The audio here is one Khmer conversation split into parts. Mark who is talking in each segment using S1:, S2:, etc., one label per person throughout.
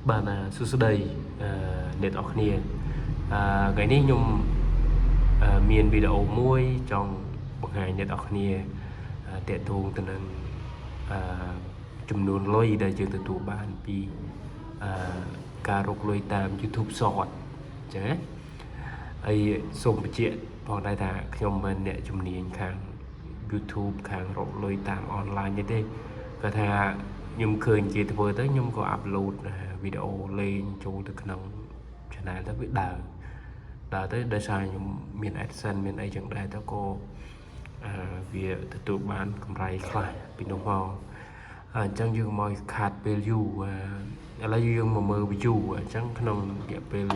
S1: បាទសួស្តីអ្នកទាំងអស់គ្នាថ្ងៃនេះខ្ញុំមានវីដេអូមួយចង់បង្ហាញអ្នកទាំងអស់គ្នាទាក់ទងទៅនឹងអឺចំនួនលុយដែលយើងទទួលបានពីអឺការរកលុយតាម YouTube Short អញ្ចឹងណាហើយសូមបញ្ជាក់ផងដែរថាខ្ញុំមិនអ្នកជំនាញខាង YouTube ខាងរកលុយតាមអនឡាញនេះទេគាត់ថាខ្ញុំឃើញគេធ្វើទៅខ្ញុំក៏upload វីដេអូលេងចូលទៅក្នុង channel ទៅវាដើរដើរទៅដោយសារខ្ញុំមាន AdSense មានអីចឹងដែរទៅក៏វាទទួលបានកម្រៃខ្លះពីនោះមកអញ្ចឹងយើងមកខាតពេលយូរឥឡូវយើងមកមើល view អញ្ចឹងក្នុងរយៈពេល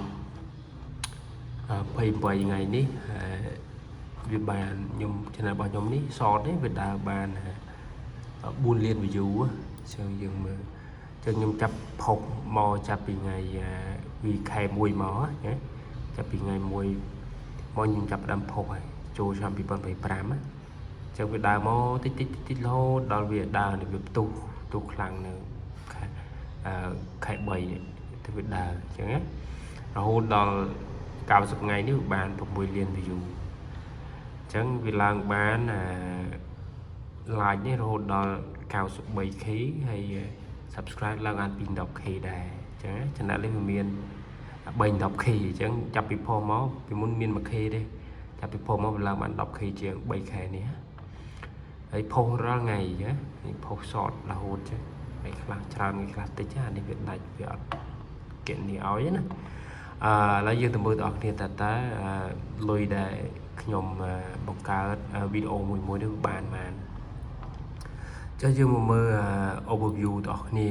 S1: 28ថ្ងៃនេះវាបានខ្ញុំ channel របស់ខ្ញុំនេះ short នេះវាដើរបាន4លាន view អញ្ចឹងយើងមើលចឹងខ្ញុំចាប់ផុសមកចាប់ពីថ្ងៃវីខែ1មកណាចាប់ពីថ្ងៃ1មកខ្ញុំចាប់ផ្ដើមផុសហើយចូលឆ្នាំ2025ណាចឹងវាដើរមកតិចតិចតិចរហូតដល់វាដើរនេះវាផ្ទុះផ្ទុះខ្លាំងនៅខែអឺខែ3នេះទៅវាដើរអញ្ចឹងណារហូតដល់90ថ្ងៃនេះវាបាន6លាន view អញ្ចឹងវាឡើងបានអា like នេះរហូតដល់ 93K ហើយ subscribe ឡើងបានពី 10K ដែរអញ្ចឹង channel នេះវាមាន 3 10K អញ្ចឹងចាប់ពីផុសមកពីមុនមាន 1K ទេចាប់ពីផុសមកវាឡើងបាន 10K ជាង 3K នេះហើយផុសរាល់ថ្ងៃណានេះផុស short រហូតចឹងថ្ងៃខ្លះច្រើនថ្ងៃខ្លះតិចអានេះវាដាច់វាអត់គណនាឲ្យណាអឺឥឡូវយើងទៅមើលបងប្អូនគ្នាតើតើលុយដែលខ្ញុំបង្កើតវីដេអូមួយមួយនេះបានបានចុះយើងមកមើល overview បងប្អូនគ្នា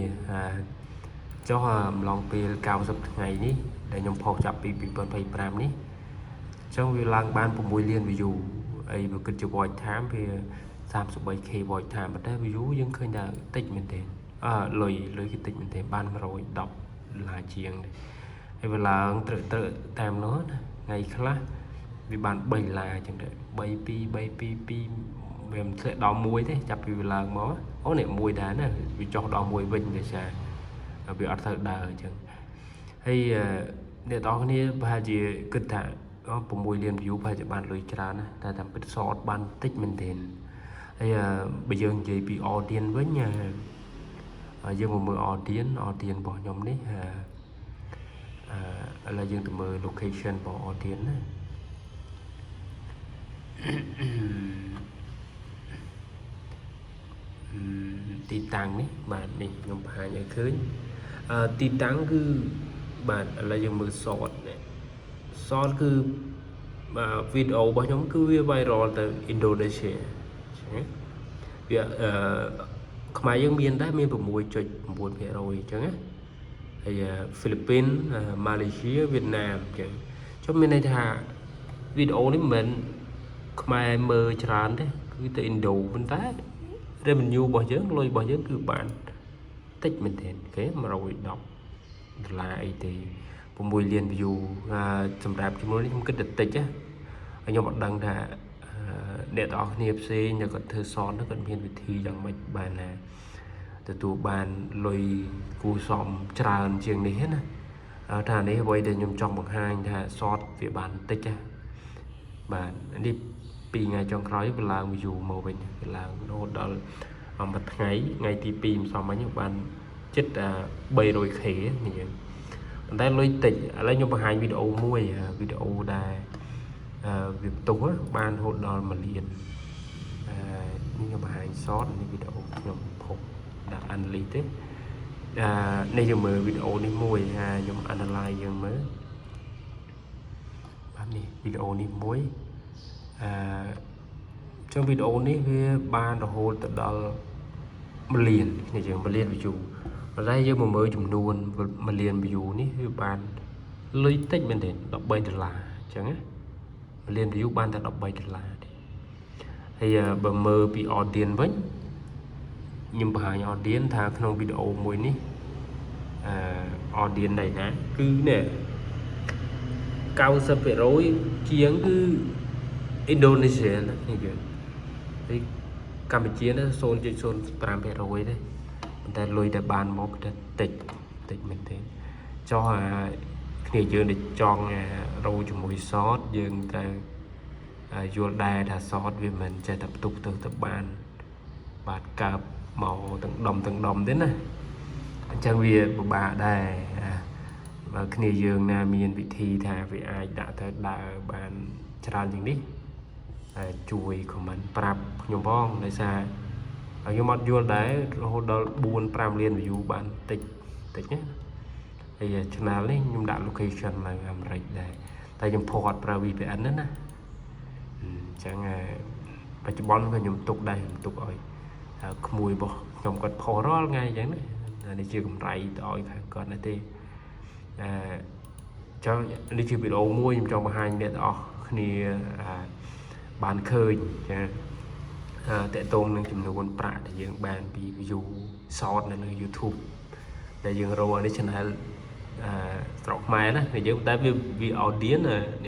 S1: ចុះអំឡុងពេល90ថ្ងៃនេះដែលខ្ញុំផុសចាប់ពី2025នេះអញ្ចឹងវាឡើងបាន6លាន view អីបើគិតជា watch time វា 33K watch time ប៉ុន្តែ view យើងឃើញថាតិចមែនទែនអើលុយលុយគឺតិចមែនទែនបាន110ដុល្លារជាងដែរហើយវាឡើងត្រឹកត្រឹកតាមនោះណាថ្ងៃខ្លះវាបាន3ដុល្លារអញ្ចឹងទៅ3 2 3 2 2វាមិនធ្លាក់ដល់1ទេចាប់ពីវាឡើងមកអូនេះមួយដែរណាវាចុះដល់1វិញដោយសារវាអត់ត្រូវដើរអញ្ចឹងហើយអ្នកទាំងអស់គ្នាប្រហែលជាគិតថា6លាន view ប្រហែលជាបានលុយច្រើនណាតែតាមពិត short បានតិចមែនទែនហើយបើយើងនិយាយពី audience វិញយើងមកមើល audience របស់ខ្ញុំនេះអឺឥឡូវយើងទៅមើល location របស់ audience ណា ទីតាំងនេះបាទនេះខ្ញុំបង្ហាញឲ្យឃើញអឺទីតាំងគឺបាទឥឡូវយើងមើល short នេះ short គឺបាទវីដេអូរបស់ខ្ញុំគឺវា viral ទៅឥណ្ឌូនេស៊ីចឹងវាអឺខ្មែរយើងមានដែរមាន6.9%អញ្ចឹងណាហើយហ្វីលីពីនម៉ាឡេស៊ីវៀតណាមអញ្ចឹងចុះមានន័យថាវីដេអូនេះមិនមែនខ្មែរមើលច្រើនទេគឺទៅឥណ្ឌូប៉ុន្តែ revenue របស់យើងលុយរបស់យើងគឺបានតិចមែនទែនគេ110ដុល្លារអីទេ6លាន view សម្រាប់ចំនួននេះខ្ញុំគិតតែតិចណាហើយខ្ញុំអត់ដឹងថាអ្នកទាំងអស់គ្នាផ្សេងដែលគាត់ធ្វើ short នោះគាត់មានវិធីយ៉ាងម៉េចបានណាទទួលបានលុយគូសំច្រើនជាងនេះណាថានេះអ្វីដែលខ្ញុំចង់បង្ហាញថា short វាបានតិចណាបាទនេះពីរថ្ងៃចុងក្រោយវាឡើង view មកវិញវាឡើងរហូតដល់មួយថ្ងៃថ្ងៃទី2ម្សិលមិញបានជិត 300K នេះយើងប៉ុន្តែលុយតិចឥឡូវខ្ញុំបង្ហាញវីដេអូមួយវីដេអូដែលវាផ្ទុះបានរហូតដល់1លានអឺនេះខ្ញុំបង្ហាញ short នេះវីដេអូខ្ញុំផុសដាក់ analyze ទេអឺនេះយើងមើលវីដេអូនេះមួយខ្ញុំ analyze យើងមើលបាទនេះវីដេអូនេះមួយអឺចឹងវីដេអូនេះវាបានរហូតទៅដល់1លានគ្នាយើង1លាន view ប៉ុន្តែយើងមកមើលចំនួន1លាន view នេះវាបានលុយតិចមែនទេ13ដុល្លារអញ្ចឹងណា1លាន view បានតែ13ដុល្លារទេហើយបើមើលពី audience វិញខ្ញុំបង្ហាញ audience ថាក្នុងវីដេអូមួយនេះអឺ audience ណៃណាគឺនេះ90%ជាងគឺឥណ្ឌូនេស៊ីណានេះយើងហើយកម្ពុជានេះ0.05%ទេប៉ុន្តែលុយដែលបានមកគឺតិចតិចមែនទេ ចុះអាគ្នាយើងដែលចង់អារោជាមួយ short យើងត្រូវយល់ដែរថា short វាមិនចេះតែផ្ទុះទៅទៅបាន បាទកើបមកទាំងដុំទាំងដុំទេណាអញ្ចឹងវាពិបាកដែរអាបើគ្នាយើងណាមានវិធីថាវាអាចដាក់ទៅដើរបានច្រើនជាងនេះហើយជួយ comment ប្រាប់ខ្ញុំផងដោយសារខ្ញុំអត់យល់ដែររហូតដល់4 5លាន view បានតិចតិចណាហើយ channel នេះខ្ញុំដាក់ location នៅអាមេរិកដែរតែខ្ញុំផុសអត់ប្រើ VPN ណាណាអញ្ចឹងបច្ចុប្បន្នក៏ខ្ញុំទុកដែរខ្ញុំទុកឲ្យក្មួយរបស់ខ្ញុំគាត់ផុសរាល់ថ្ងៃអញ្ចឹងណានេះជាកម្រៃទៅឲ្យខាងគាត់ណាទេអឺចង់នេះជាវីដេអូមួយខ្ញុំចង់បង្ហាញអ្នកទាំងអស់គ្នាបានឃើញចាតកតងនឹងចំនួនប្រាក់ដែលយើងបានពី view short នៅលើ YouTube ដែលយើងរកនេះ channel អឺស្រុកខ្មែរណាយើងតែវាវា audience